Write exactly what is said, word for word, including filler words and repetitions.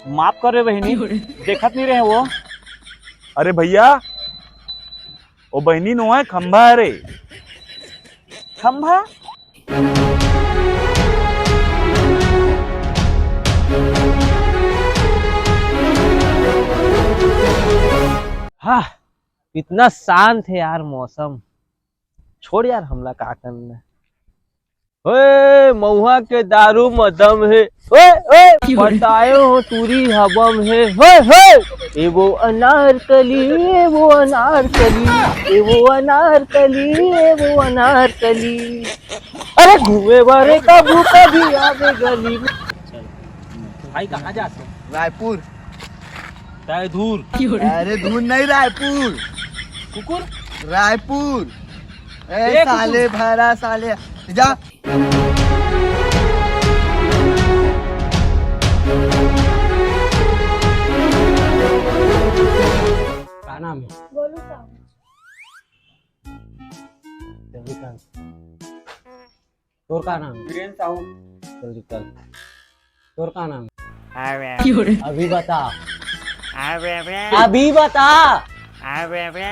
माफ कर रे बहिनी, देखत नहीं रहे वो। अरे भैया, वो बहिनी नो है, खंभा है रे। खंभा? हाँ, इतना शांत है यार मौसम। छोड़ यार, हमला का करना। ओए, महुआ के दारू म दम हे। ओए, ओए, क्यों रे? बताए हो टूरी हबम हे। ओए, ओए, ए वो अनारकली, ए वो अनारकली, ए वो अनारकली, ए वो अनारकली। अरे घूमे बारे कभू कभी आवे गली में। भाई, कहाँ जाते हो? रायपुर। चाहे दूर। अरे दूर नहीं, रायपुर। कुकुर। रायपुर। ए, ए, साले कुकुर। भरा साले, जा। का नाम है? गोलू साहू। जल्दी कर। तोर का नाम है? वीरेन साहू। जल्दी कर। तोर का नाम है? अबे। अभी बता। अबे, अबे। अभी बता। अबे, अबे।